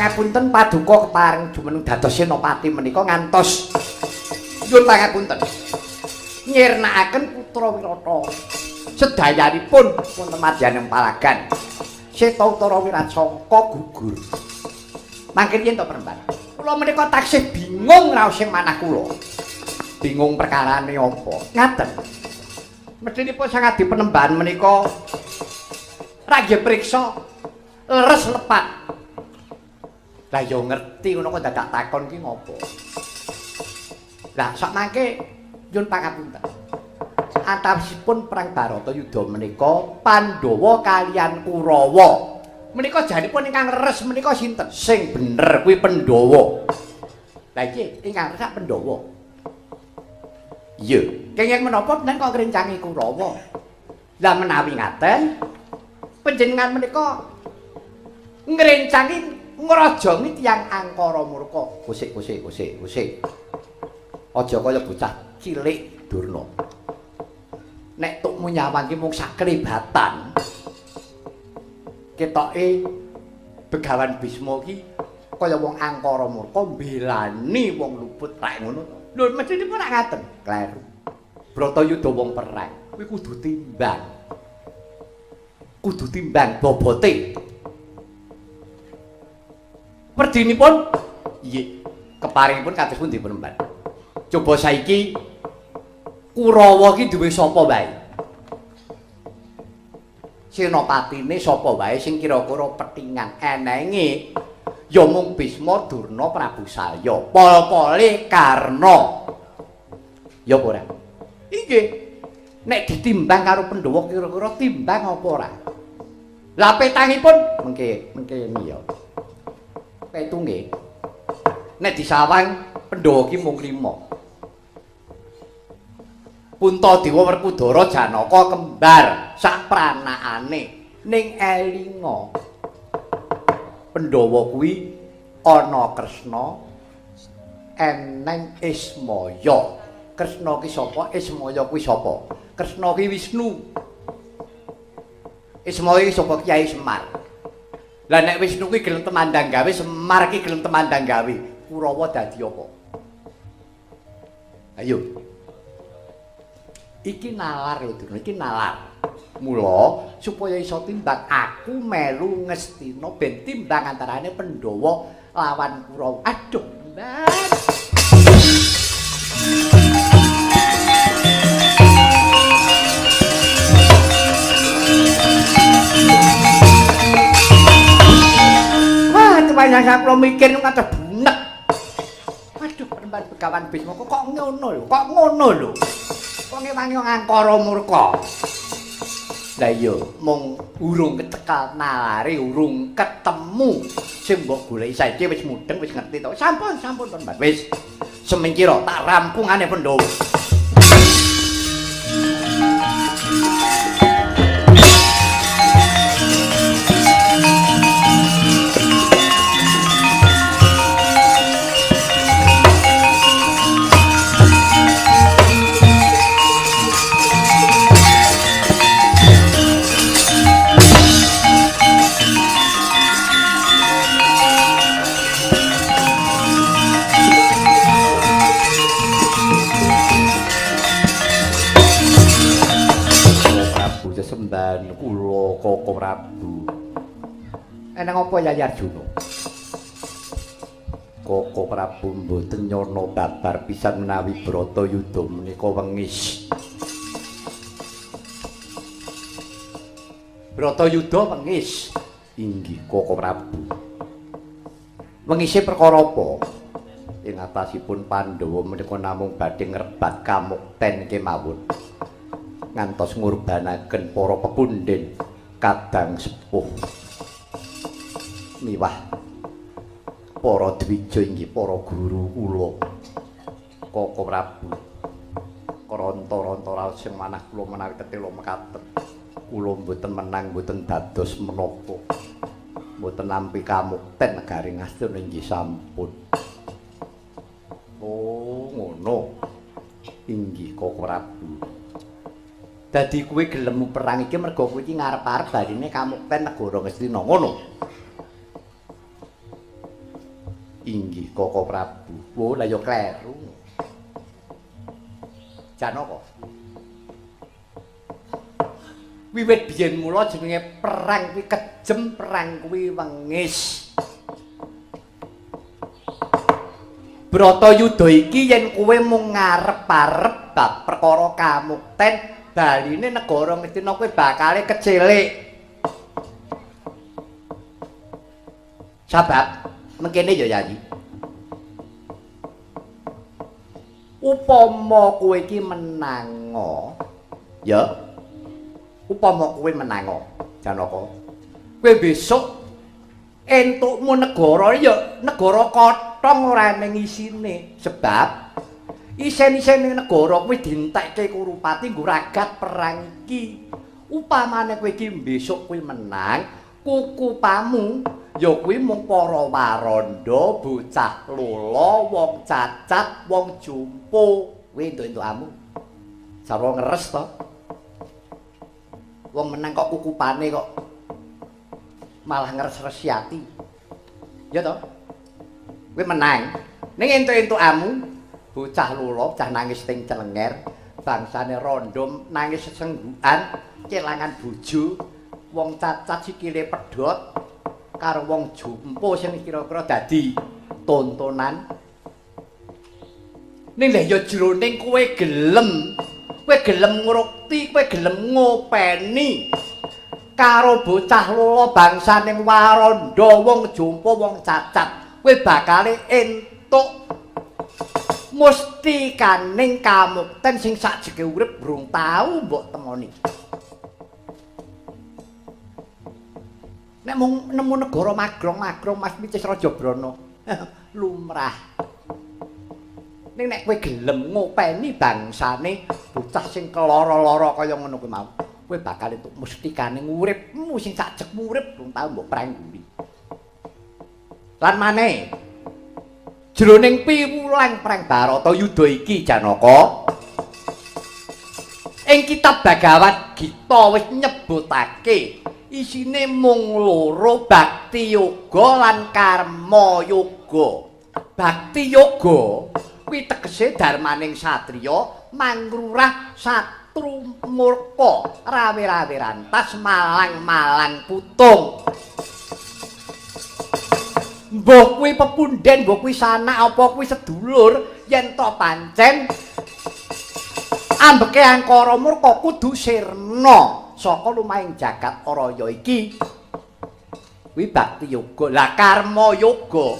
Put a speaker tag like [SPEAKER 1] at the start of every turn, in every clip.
[SPEAKER 1] Pangapunten paduka kepareng jumeneng dados senopati menika ngantos nyuwun pangapunten nyirnakaken putra Wirata sedayanipun wonten madyaning palagan Seta Utara Wiratsangka gugur. Mangke yen to Peremban, kula menika taksih bingung raos sing manah kula. Bingung perkarane apa? Ngaten. Mestinipun sang adi penembahan menika ra nggih priksa leres lepat. Lah ya ngerti ngono kok dadak takon ki ngopo. Lah sak mangke nyuwun pangapunten. Antawisipun perang Baratayuda menika Pandhawa kaliyan Kurawa. Menika janipun ingkang leres menika sinten? Sing bener kuwi Pandhawa. Lah iki ingkang leres Pandhawa. Iya, kenging menapa menawi kok ngrencangi Kurawa? Lah menawi ngaten panjenengan menika ngrencangi ngrajangi tiyang angkara murka. Kusik kusik kusik kusik. Aja kaya bocah cilik Durna. Nek tukmu nyawang ki mung saklebatan. Ketoke Begawan Bisma ki kaya wong angkara murka mbelani wong luput rek ngono to. Lho mestinipun rak ngaten. Kleru. Bratayuda wong perang kuwi kudu timbang. Kudu timbang bobote. Werdinipun nggih keparingipun kados pundi Penemban? Coba saiki Kurawa ki duwe sapa wae? Senopatine sapa wae sing kira-kira petingan enenge ya mung Bisma, Durna, Prabu Salya, pol-pole Karna. Ya apa ora? Inggih. Nek ditimbang karo Pandhawa kira-kira timbang apa ora? Lah petangipun mengke mengke ya. Petunge. Nek disawang Pandhawa ki mung 5. Puntadewa, Werkudara, Janaka kembar sak pranakane ning elinga. Pandhawa kuwi ana Kresna eneng Ismaya. Kresna ki sapa? Ismaya kuwi sapa? Kresna ki Wisnu. Ismaya ki sapa? Kyai Semar. Lah nek Wisnu kuwi gelem temandang gawe, Semar ki gelem temandang gawe. Kurawa dadi apa? Ayo. Iki nalar lho, Durna, iki nalar. Mula supaya iso timbang aku melu Ngastina ben timbang antarane Pandhawa lawan Kurawa. Aduh, Mbak. Wah, kepanjangan kula mikir ngantos bunek. Aduh, Penemban Begawan Bisma kok ngono lho, kok ngono lho. Kok ngewangi angkara murka. Lah iya, mung urung kecekal nalare, urung ketemu sing mbok goleki saiki wis mudeng, wis ngerti to. Sampun, sampun, Penemban. Wis semingkira tak rampungane Pandhawa. Sesembahan kula Koko Prabu. Eneng apa Yayi Arjuna? Koko Prabu mboten nyono babar pisan menawi Bratayuda menika wengis. Bratayuda wengis. Inggih Koko Prabu. Wengise perkara apa? Ing atasipun Pandhawa menika namung badhe ngrebat kamukten kemawon. Ngantos ngurbanaken para pepundhen kadang sepuh miwah para dwija inggih para guru kula Koko Prabu. Kranta-ranta raos sing manah kula menawi ketela mekaten kula mboten menang mboten dados menapa mboten nampi kamukten negari Ngastina inggih sampun. Oh ngono. Inggih Koko Prabu. Dadi kowe gelem perang iki mergo kowe iki ngarep-arep barine kamukten negara Ngastina ngono. Inggih Koko Prabu. Wo lah ya kleru. Janaka. Wiwit biyen mula jenenge perang kuwi kejem, perang kuwi wengis. Bratayuda iki yen kowe mung ngarep-arep bab perkara kamukten, baline negara Ngastina kowe bakale kecilik. Sabab mengkene ya Yayi. Upama kowe iki menango, ya. Upama kowe menango, Janaka. Kowe besok entukmu negara ya negara kotong ora ning isine, sebab isen-isene negara kuwi dientekke Kurupati nggo ragat perang iki. Upamane kowe iki besok kowe menang, kukupamu ya kuwi mung para waranda, bocah lola, wong cacat, wong jumpo. Kowe entuk-entukamu. Sarwa ngeres to. Wong menang kok kukupane kok malah ngeres-resi ati. Ya to? Kowe menang. Ning entuk-entukamu bocah lola, bocah nangis ting celenger, bangsane rondo nangis sesenggukan, kelangan bojo, wong cacat sikile pedhot karo wong jumpo sing kira-kira dadi tontonan. Ning lha ya jroning kowe gelem, kowe gelem ngrukti, kowe gelem ngopeni karo bocah lola bangsane waranda, wong jumpo, wong cacat, kowe bakale entuk mustikaning kamukten sing sakjeke urip durung tau mbok temoni. Nek mung nemu negara magrong-magrong Mas Micis Raja Brana, lumrah. Ning nek kowe gelem ngopeni bangsane bocah sing keloro-loro kaya ngono kuwi mau, kowe bakal entuk mustikane uripmu sing sakjekmu urip durung tau mbok prangguli. Lan maneh jroning piwulang perang Baratayuda iki Janaka, ing kitab Bhagavad Gita wis nyebutake isine mung loro, bakti yoga lan karma yoga. Bakti yoga kuwi tegese darmaning satriya mangrurah satru murka, rawe-rawe rantas, malang-malang putung. Mbah kuwi pepunden, mbah kuwi sanak, apa kuwi sedulur, yen to pancen ambeke angkara murka kudu sirna saka lumahing jagat raya iki. Kuwi bakti yoga. Lah karma yoga,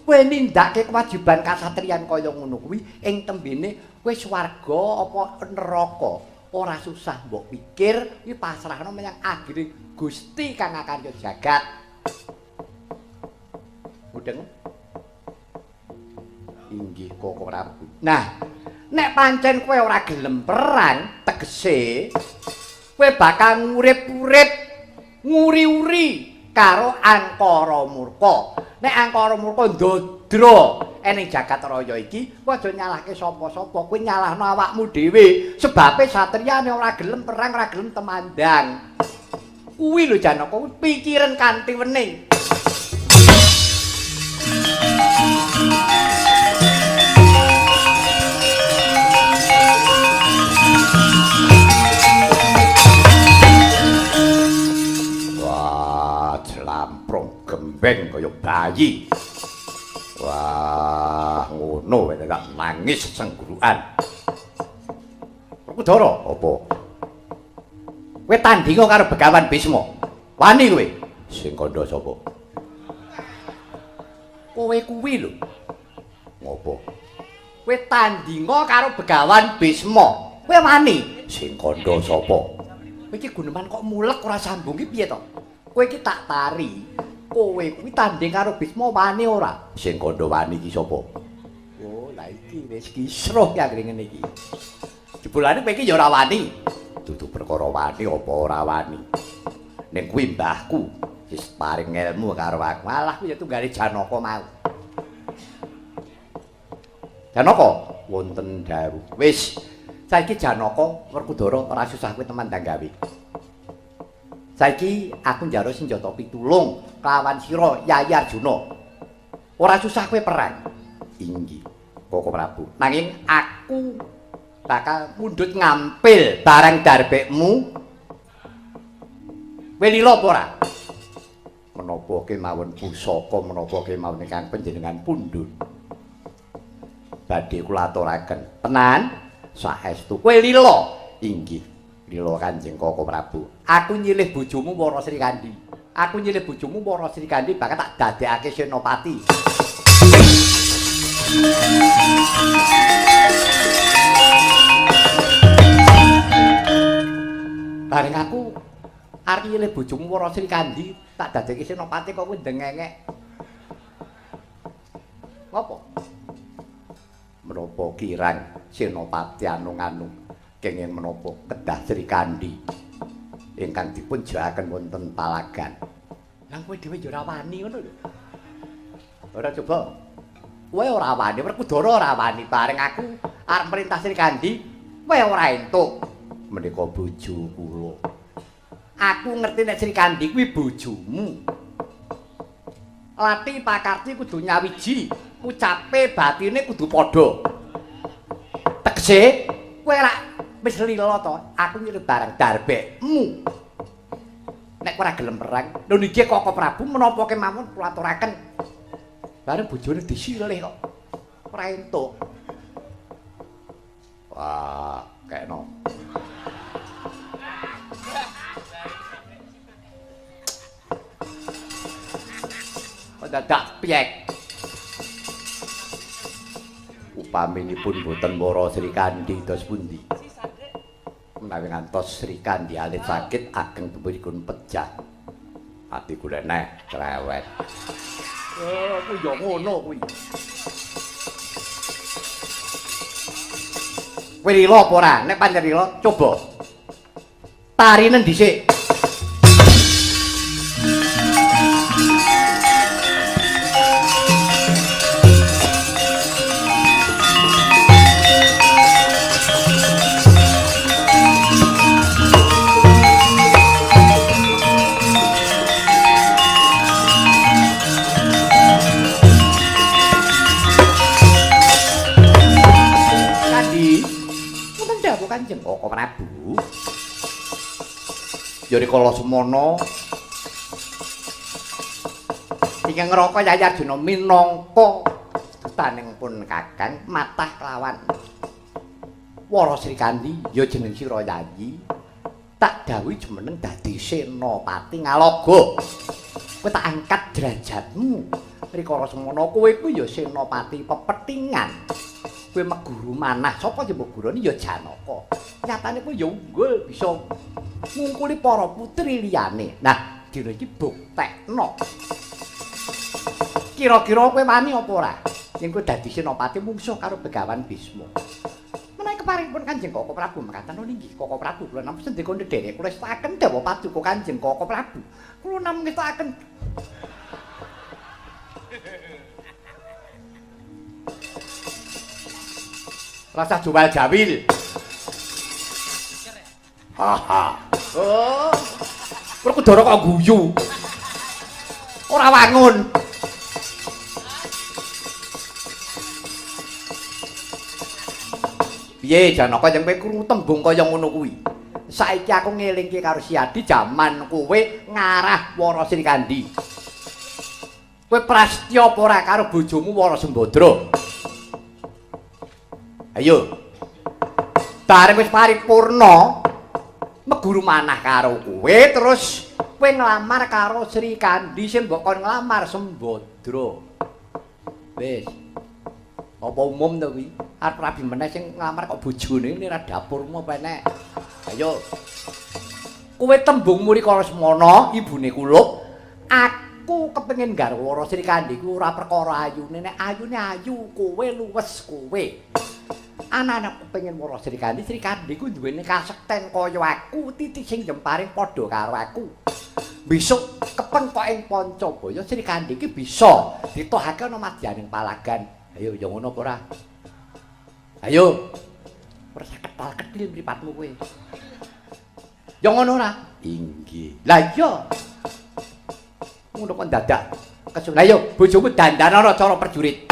[SPEAKER 1] kowe nindakake kewajiban kasatriyan kaya ngono kuwi ing tembene kowe swarga apa neraka, ora susah mbok pikir, kuwi pasrahno menyang akhire Gusti kang akarya jagat. Mudeng? Inggih Koko Prabu. Nah, nek pancen kowe ora gelem perang, tegese kowe bakal ngurip-urip, nguri-uri karo angkara murka. Nek angkara murka ndodra ning jagat raya iki, kowe aja nyalahke sapa-sapa, kowe nyalahno awakmu dhewe. Sebabe satriyane ora gelem perang, ora gelem temandang. Kuwi lho Janaka, kuwi pikiran kanthi wening. Wah, jlamprong gembeng kaya bayi. Wah, ngono wae tak nangis senggurukan. Werkudara, apa? Kowe tandinga karo Begawan Bisma. Wani kowe? Sing kandha sapa? Kowe kuwi lho. Ngopo? Kowe tandinga karo Begawan Bisma. Kowe wani? Sing kandha sapa? Kowe iki guneman kok mulek ora sambung iki piye to? Kowe iki tak tari. Kowe kuwi tanding karo Bisma wani ora? Sing kandha wani iki sapa? Oh, lah iki wis kisruh ya ngene iki. Jebulane kowe iki ya ora wani. Dudu perkara wani apa ora wani. Ning kuwi mbahku wis paring ilmu karo aku. Malah kuwi ya tunggale Janaka mau. Janaka wonten dawuh. Wis, saiki Janaka Werkudara ora susah kowe temandang gawe. Saiki aku njaluk senjata pitulung kelawan sira Yayi Arjuna. Ora susah kowe perang. Inggih, Koko Prabu. Nanging aku bakal mundhut ngampil barang darbekmu. Kowe lila apa ora? Menapa kemawon pusaka menapa kemawon ingkang panjenengan pundhut. Badhe kula aturaken. Tenan, saestu kowe lila. Inggih, lila Kanjeng Koko Prabu. Aku nyilih bojomu Wara Srikandhi. Aku nyilih bojomu Wara Srikandhi bakal tak dadekake senopati. Bareng aku arep nyilih bojomu Wara Srikandhi tak dadekake senopati kok kowe ndengengek. Ngopo? Menapa kirang senopati anu-anu kenging menapa kedah Srikandhi ingkang dipun jakaken wonten palagan. Lah kowe dhewe ya ora wani ngono lho. Ora coba. Kowe ora wani, Werkudara ora wani bareng aku arep merintah Srikandhi, kowe ora entuk. Menika bojo kula. Aku ngerti nek Srikandhi kuwi bojomu. Lati pakarti kudu nyawiji, ucape batine kudu padha. Tegese kowe rak wis lila to, aku nyilih barang darbekmu. Nek kowe ora gelem perang, lho niki Koko Prabu menapa kemawon kula aturaken. Bareng bojone disilih kok. Ora entuk. Wah, kekno. Kok dadak piek. Upaminipun boten Wara Srikandhi dos pundi? Menawi ngantos Srikandhi alit sakit ageng dipun pejah. Atiku leneh cerewet. Oh, kuwi ya ngono kuwi. Kowe lila apa ora? Nek pancen lila, coba. Tarinen dhisik. Kanjeng Koko Prabu. Ya rikala semono ingkang ngraka Yayi Arjuna minangka dutaning pun Kakang matah kelawan Wara Srikandhi ya jeneng sira Yayi tak dawuhi jumeneng dadi senopati Ngalaga. Kowe tak angkat derajatmu. Rikala semono kowe kuwi ya senopati pepethingan. Kowe meguru manah sapa sing mbok guroni ya Janaka. Nyatane kowe ya unggul bisa ngungkuli para putri liyane. Nah, dina iki buktekno. Kira-kira kowe wani apa ora? Yen kowe dadi senopati mungsuh karo Begawan Bisma. Menawi keparingipun Kanjeng Koko Prabu mekaten inggih Koko Prabu kula namung sendika ndherek kula estakaken dawuh paduka Kanjeng Koko Prabu. Kula namung ngestakaken rasa jual jawil. Haha. Oh. Werkudara kok guyu. Ora wangun. Piye Janaka yen kowe krungu tembung kaya ngono kuwi? Saiki aku ngelingke karo Siadi jaman kowe ngarah Wara Srikandhi. Kowe prastya apa ora karo bojomu Wara Sembadra? Ayo. Bareng wis paripurna meguru manah karo kowe terus kowe nglamar karo Srikandhi sing mbok kon nglamar Sembadra. Wis. Apa umum to kuwi? Arep rabi meneh sing nglamar kok bojone ora dapurmu apa enek. Ayo. Kowe tembungmu rikala semono ibune kulup, aku kepengin garwa Wara Srikandhi kuwi ora perkara ayune, nek ayune ayu kowe luwes kowe. Anak-anak kepengin Wara Srikandhi, Srikandhi ku duweni kasekten kaya aku, titik sing jemparing padha karo aku. Besok kepengkok ing Pancabaya Srikandhi iki bisa ditohake ana madyaning palagan. Ayo ya ngono apa ora? Ayo. Ora ketal-ketil mripatmu kowe. Ya ngono ora? Inggih. Lah iya. Ngono kok dadak Kesuwen. Lah yo bojomu dandanana cara prajurit.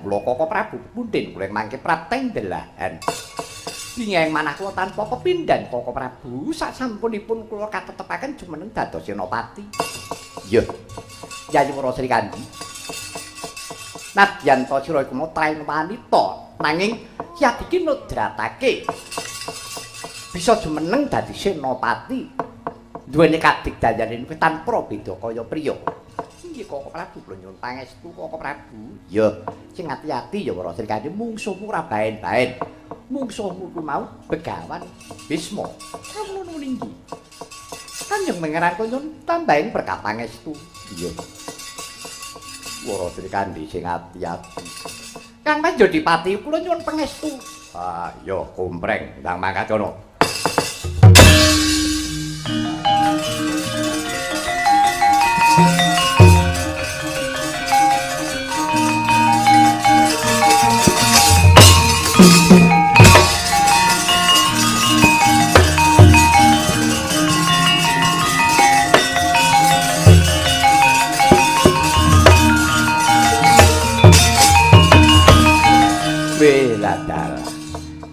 [SPEAKER 1] Kula Koko Prabu pepundhen kula mangke prapteng delahan. Bingeng manah kula tanpa pepindhan Koko Prabu sasampunipun kula katetepaken jumeneng dados senopati. Iya. Yayi Wara Srikandhi. Nadyan ta sira iku traing wanita nanging yadiki nudratake bisa jumeneng dadi senopati. Duweni kadigdayane kuwi tanpa beda kaya priya. Inggih Koko Prabu kula nyuwun pangestu Koko Prabu. Ya, sing ati-ati ya Wara Srikandhi mungsuhmu ora baen-baen. Mungsuhmu kuwi mau Begawan Bisma. Kawula nuwun inggih. Kanjeng Pangeran kula nyuwun tambahing berkah pangestu. Iya. Wara Srikandhi sing ati-ati. Kang Mas Jodipati kula nyuwun pangestu. Ah, ya kompreng ndang mangkat kono.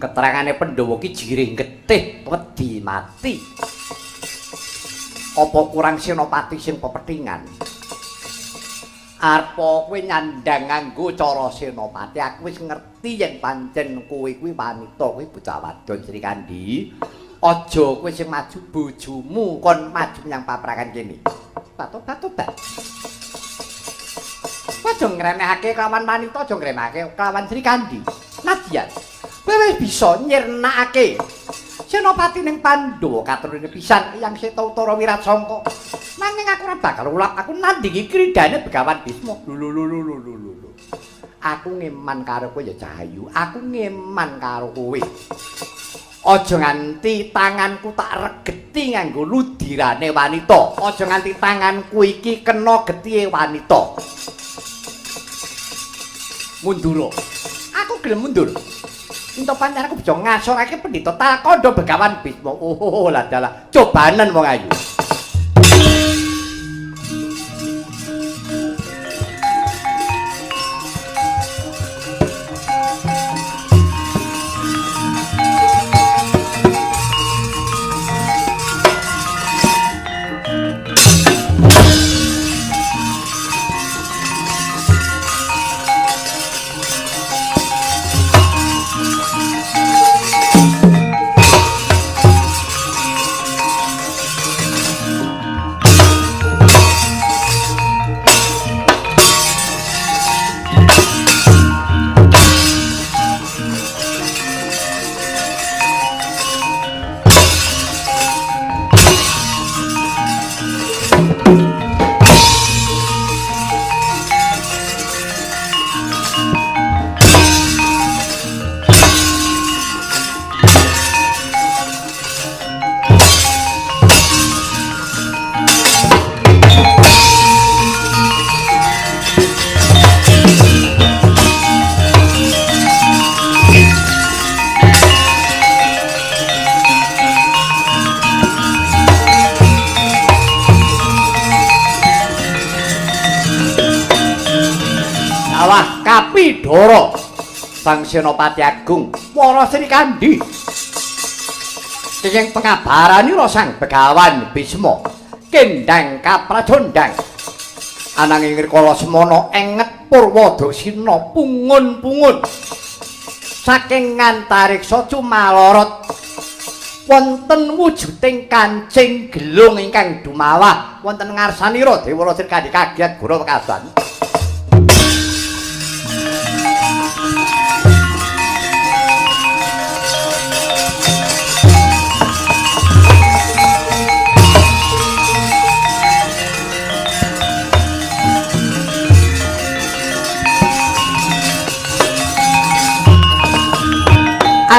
[SPEAKER 1] Keterangane Pandhawa ki jiring getih wedi mati. Apa kurang senopati sing pepethingan? Arpa kowe nyandang nganggo cara senopati, aku wis ngerti yen pancen kowe kuwi wanita, kowe bocah wadon Srikandhi. Aja kowe sing maju bojomu kon maju menyang paprakan kene. Tobat-tobat. Aja ngremehake kelawan wanita, aja ngremehake kelawan Srikandhi. Nadyan kowe wis bisa nyirnakake senopati ning Pandhawa katurune pisan Eyang Seta Utara Wirasangka. Nanging aku ora bakal ulap, aku nandingi kridane Begawan Bisma. Lho lho lho lho lho lho. Aku ngeman karo kowe ya Cahayu, aku ngeman karo kowe. Aja nganti tanganku tak regeti nganggo ludirane wanita. Aja nganti tanganku iki kena getihe wanita. Mundur. Aku gelem mundur. Ento pancen aku bisa ngasorake pendhita Talkandha Begawan Bisma. Oh, lah dalah. Cobanen wong ayu. Kapidara Sang Senopati Agung Wara Srikandhi kenging pengabaranira Sang Begawan Bisma kendang kapracondang ananging rikala semana enget Purwadaksina pungun-pungun saking ngantariksa cumalorot wonten wujuding kancing gelung ingkang dumawah wonten ngarsanira Dewa Wara Srikandhi kaget goro wekasan.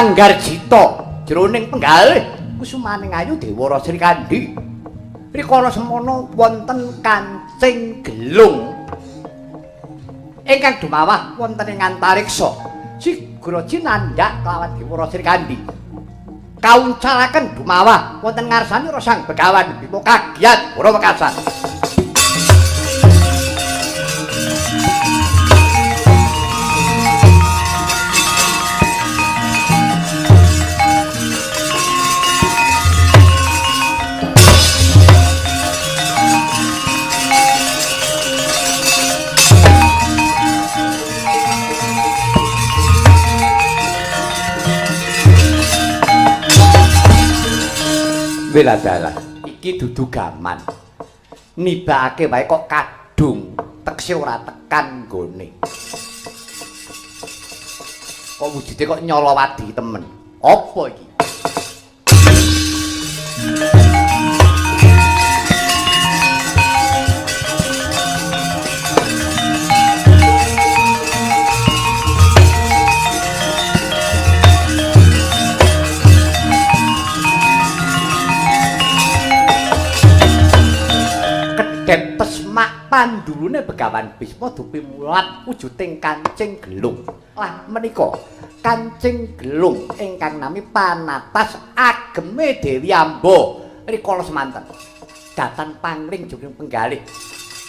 [SPEAKER 1] Anggarjita jroning penggalih kusumaning ayu Dewara Srikandhi. Rikala semana wonten kancing gelung ingkang dumawah wonten ing antariksa. Sigra cinandhak kelawan Dewara Srikandhi. Kauncalaken dumawah wonten ngarsanira Sang Begawan Bima kagiat para wekasan. Weladalah, iki dudu gaman. Nibakake wae kok kadung, tekse ora tekan nggone. Kok wujude kok nyolowadi temen. Apa iki? Kedhep tesmak pandulune Begawan Bisma dupimulat wujuding kancing gelung. Lah menika kancing gelung ingkang nami Panatas ageme Dewi Amba rikala semanten. Datan pangling jroning penggalih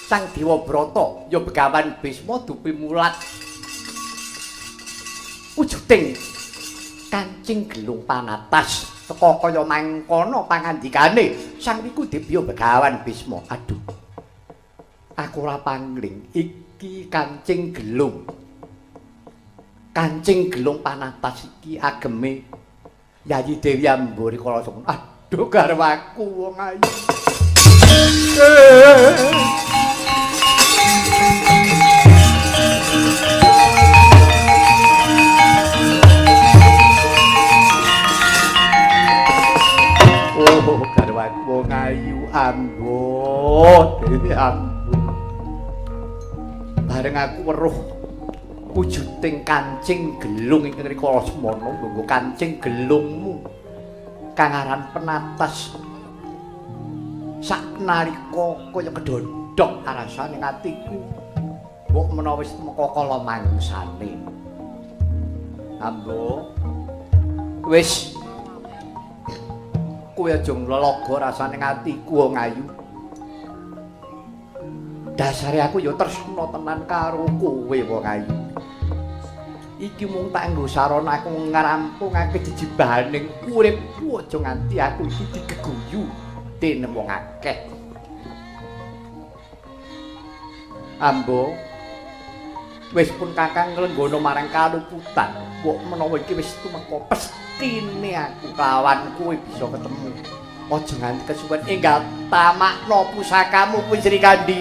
[SPEAKER 1] Sang Dewa Brata ya Begawan Bisma dupimulat wujuding kancing gelung Panatas. Teka kaya mangkono pangandikane Sang Wiku Dibya Begawan Bisma. Aduh, aku ora pangling, iki kancing gelung. Kancing gelung Panatas iki ageme Yayi Dewi Amba rikala semono. Aduh, garwaku wong ayu. Oh, garwaku wong ayu Ambo, Dewi Ambo. Bareng aku weruh wujuding kancing gelung ingkang rikala semana, nganggo kancing gelungmu kang aran Penatas. Saknalika kaya kedhodhok arasane atiku, mbok menawa wis tumeka kala mangsane. Ambo, wis kowe aja nglelaga rasane atiku wong ayu. Dasare aku ya tresna tenan karo kowe wong ayu. Iki mung tak nggo sarana aku ngrampungake jejibahaning uripku, aja nganti aku iki digeguyu dening wong akeh. Ambo, wis pun kakang nglenggono marang kaluputan. Mbok menawa iki wis tumeka pestine aku kawan kowe bisa ketemu. Aja nganti kesuwen enggal tamakna pusakamu kuwi Srikandhi.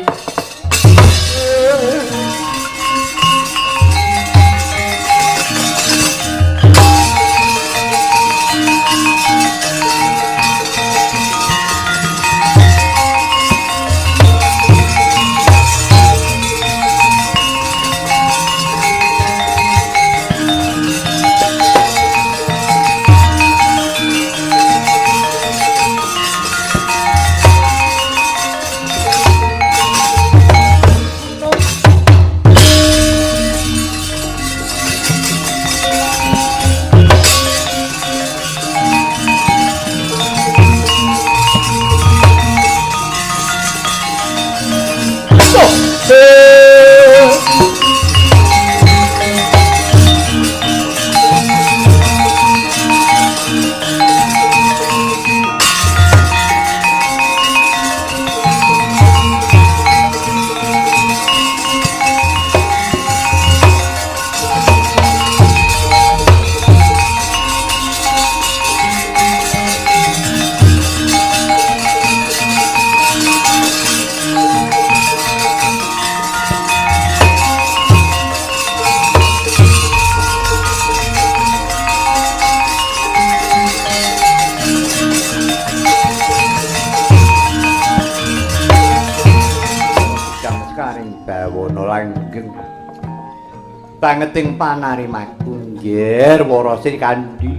[SPEAKER 1] Bangeting panarimaku nggih Wara Sri Kandi.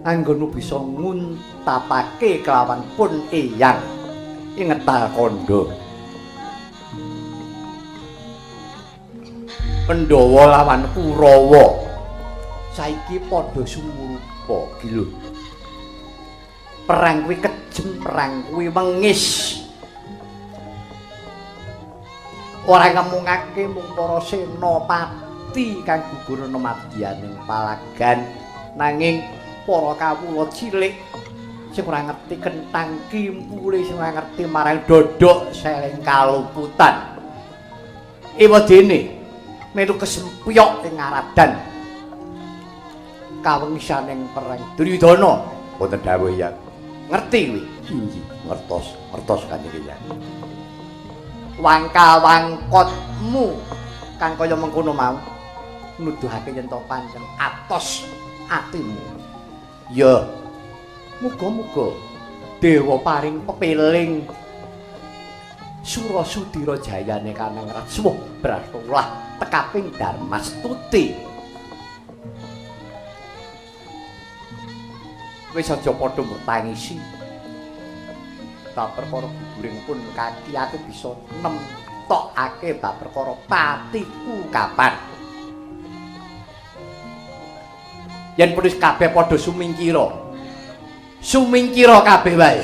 [SPEAKER 1] Anggonmu bisa nguntapake kelawan pun eyang ing ngetal kandha. Pandhawa lawan Kurawa saiki padha sumurupa ki lho. Perang kuwi kejem, perang kuwi wengis. Ora ngemungake mung para senopati kang gugur ana madyaning palagan, nanging para kawula cilik sing ora ngerti kenthang kimpule, sing ora ngerti marang dodok seleng kaluputan. Ewadene melu kesempyok ing ngaradan kawengisaning perang Duryudana. Wonten dawuh ya. Ngerti kuwi? Inggih, ngertos, ngertos Kanjeng Hyang. Wangka-wangkotmu kang kaya mengkono mau nuduhake yen to pancen atos atimu. Ya, muga-muga dewa paring pepeling Sura Sudira jayane kanang Rajwa Bratulah tekaping Darmastuti. Wis aja padha mbok tangisi. Bab perkara guguring pun kaki aku bisa nemtokake bab perkara patiku kapan. Yen wis kabeh padha sumingkira. Sumingkira kabeh wae.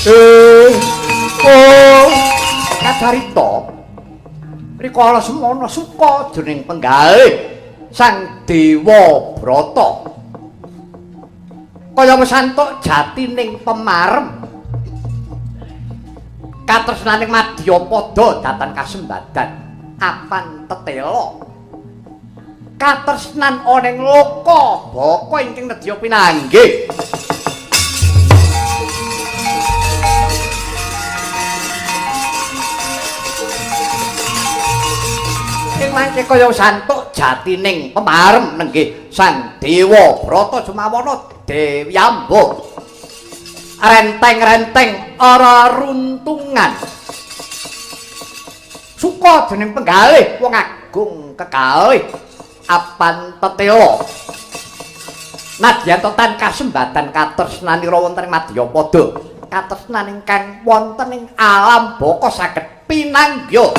[SPEAKER 1] Oh, kacarita rikala semana suka jroning penggalih Sang Dewa Brata. Kaya wis antuk jatining pemarem. Katresnaning madyapada datan kasembadan apan tetela. Katresnan ana ing loka baka ingkang nedya pinanggih. Ing mangke kaya santuk jatining pemarem nenggih Sang Dewa Brata Jumawana Dewi Amba. Renteng-renteng ora runtungan. Suka dening penggalih wong agung kekalih apan tetela. Nadyan to tan kasembadan katresnanira wonten ing madyapada, katresnan ingkang wonten ing alam baka saged pinanggya.